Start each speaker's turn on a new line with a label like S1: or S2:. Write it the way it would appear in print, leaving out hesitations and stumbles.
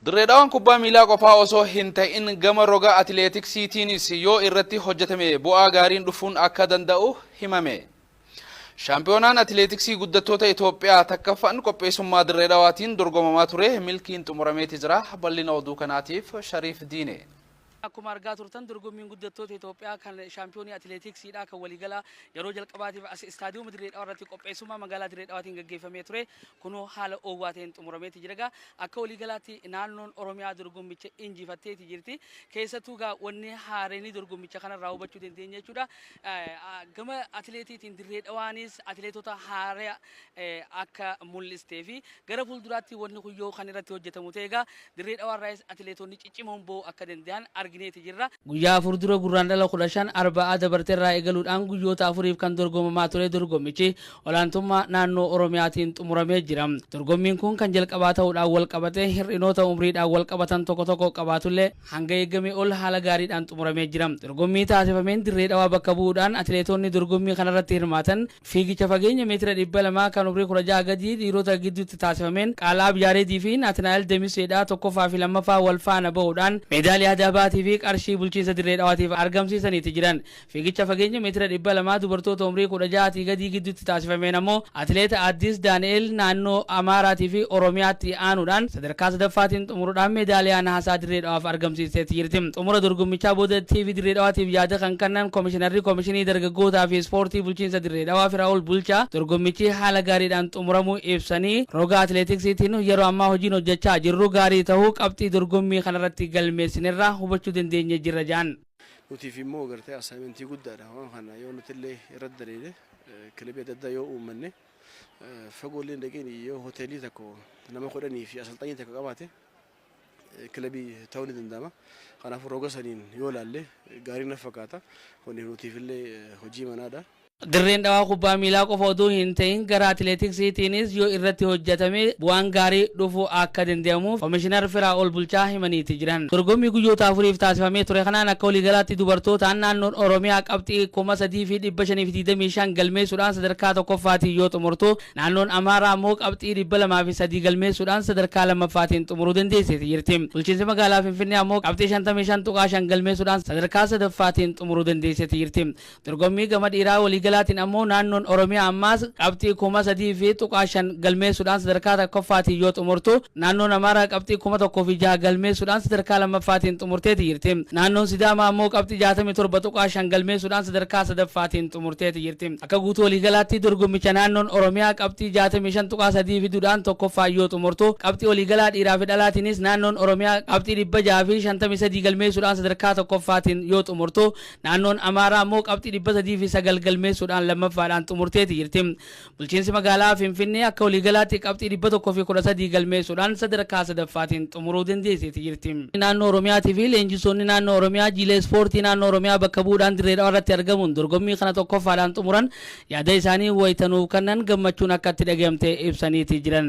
S1: Dirree Dhawaan kubbaa miilaa qofaa osoo hin ta'in gama roga atileetiksiitiinis yoo irratti hojjetame bu'aa gaariin dhufuun akka danda'u himame. Shaampiyoonaan atileetiksii guddattoota Itoophiyaa takkaffaan qopheessummaa Dirree Dhawaatiin dorgomamaa ture milkiin xumurameeti jira. Bal'ina oduu kanaatiif Shariif Diine.
S2: Akkuma argaa turtan, dorgommiin guddattoota Itoophiyaa kan shaampiyoonii atileetiksiidha kan waliigalaa yeroo jalqabaatiif as istaadiyooma Dirree Dhawaa irratti qopheessummaa magaalaa Dirree Dhawaatiin gaggeeffamee ture kunoo haala oowwaa ta'een xumurameeti jira. Egaa akka waliigalaatti naannoon Oromiyaa dorgommicha injifatteeti jirti. Keessattuu egaa wanni haareenii dorgommicha kanarraa hubachuu dandeenya jechuudha. Gama atileetiitiin Dirree Dhawaanis atileetota haaraa akka mul'istee fi gara fuulduraatti wanni kun yoo kan irratti hojjetamu ta'e, egaa Dirree Dhawaarraayis atileetonni ciccimoon ba'uu akka danda'an argineeti jirra. Guyyaa 4 dura, Gurraandhala 15, Arba'aa dabarteerraa eegaluudhaan guyyoota 4f kan dorgomamaa ture dorgommichi olaantummaa naannoo Oromiyaatiin xumuramee jira. Dorgommiin kun kan jalqabaa ta'uudhaan wal qabate hir'inoota umriidhaan wal qabatan tokko tokko qabaatullee, hanga eegamee ol haala gaariidhaan xumuramee jira. Dorgommii taasifameen Dirree Dhawaa bakka bu'uudhaan atileetonni dorgommii kanarratti hirmaatan, fiigicha fageenya meetira 200 kan umrii 16 gadii dhiirota gidduutti taasifameen Qaalaab Yaareedii fi Naatinaa'el Demiseedha tokkoffaa fi lammaffaa wal faana bahuudhaan meedaaliyaa dahabaatii fi qarshii bulchiinsa Dirree Dhawaatiif argamsiisaniiti jiran. Fiigicha fageenya meetira 200 dubartoota umrii 16 gadii gidduutti taasifameen ammoo atileet Addis Daani'el naannoo Amaaraatii fi Oromiyaatti aanuudhaan sadarkaa sadaffaatiin xumuruudhaan meedaaliyaa nahaasaa Dirree Dhawaaf argamsiisteeti jirti. Xumura dorgommichaa booda TV Dirree Dhawaatiif yaada kan kennan Komishinarri Komishinii Dargaggootaa fi Ispoortii Bulchiinsa Dirree Dhawaa Firaa'ol Bulchaa, dorgommichi haala gaariidhaan xumuramuu ibsanii, roga atileetiksiitiin yeroo ammaa hojiin hojjechaa jirru gaarii ta'uu qabxii dorgommii kanarratti galmeessinerraa hubachuu dandeenye jirra jedhan.
S3: Nutiif immoo gartee assignmentii guddaadha. Waan kana yoo nuti illee irratti daleene, kilabii adda addaa yoo uummanne, fagoo illee dhaqeen yoo hoteelii tokko nama 10 fi asalxanyii tokko qabaate kilabii ta'uu ni danda'ama. Kanaafuu roga saniin yoo ilaalle gaarii na fakkaata. Kun nutiif illee hojii manaadha.
S2: Dirreen Dhawaa kubbaa miilaa qofa oduu hin ta'in gara atileetiksiitiinis yoo irratti hojjetame bu'aan gaarii dhufuu akka danda'amuuf Komishinar Firaa'ol Bulchaa himaniiti jiran. Dorgommii guyyoota 4f taasifamee ture kanaan akka waliigalaatti dubartootaan naannoon Oromiyaa qabxii 3525 galmeessuudhaan sadarkaa tokkoffaatiin yoo xumurtu, naannoon Amaaraa ammoo qabxii 203 galmeessuudhaan sadarkaa lammaffaatiin xumuruu dandeesseeti jirti. Bulchiinsi magaalaa Finfinnee ammoo qabxii 55.5 galmeessuudhaan sadarkaa sadaffaatiin xumuruu dandeesseeti jirti. Dorgommii gama dhiiraa waliigalaatiin ammoo naannoon Oromiyaa ammaas qabxii 3000.5 galmeessuudhaan sadarkaa tokkoffaatiin yoo xumurtu, naannoon Amaaraa qabxii 1006 galmeessuudhaan sadarkaa lammaffaatiin xumurteeti jirti. Naannoon Sidaamaa ammoo qabxii 67.5 galmeessuudhaan sadarkaa sadaffaatiin xumurteeti jirti. Akka guutuu waliigalaatti dorgommicha naannoon Oromiyaa qabxii 65.3 fiduudhaan tokkoffaa yoo xumurtu, qabxii waliigalaa dhiiraa fi dhalaatiinis naannoon Oromiyaa qabxii 653 galmeessuudhaan sadarkaa tokkoffaatiin yoo xumurtu, naannoon Amaaraa ammoo qabxii 309 galmeessuudhaan lammaffaadhaan xumurteeti jirti. Bulchiinsi magaalaa Finfinnee akka waliigalaatti qabxii 113 galmeessuudhaan sadarkaa sadaffaatiin xumuruu dandeesseeti jirti. Naannoo Oromiyaatii fi leenjisoonni naannoo Oromiyaa jiilee ispoortii naannoo Oromiyaa bakka bu'uudhaan Dirree Dhawaa irratti argamuun dorgommii kana tokkoffaadhaan xumuran yaada isaanii wayitanuuf kannan gammachuun akka itti dhagayamte ibsaniiti jiran.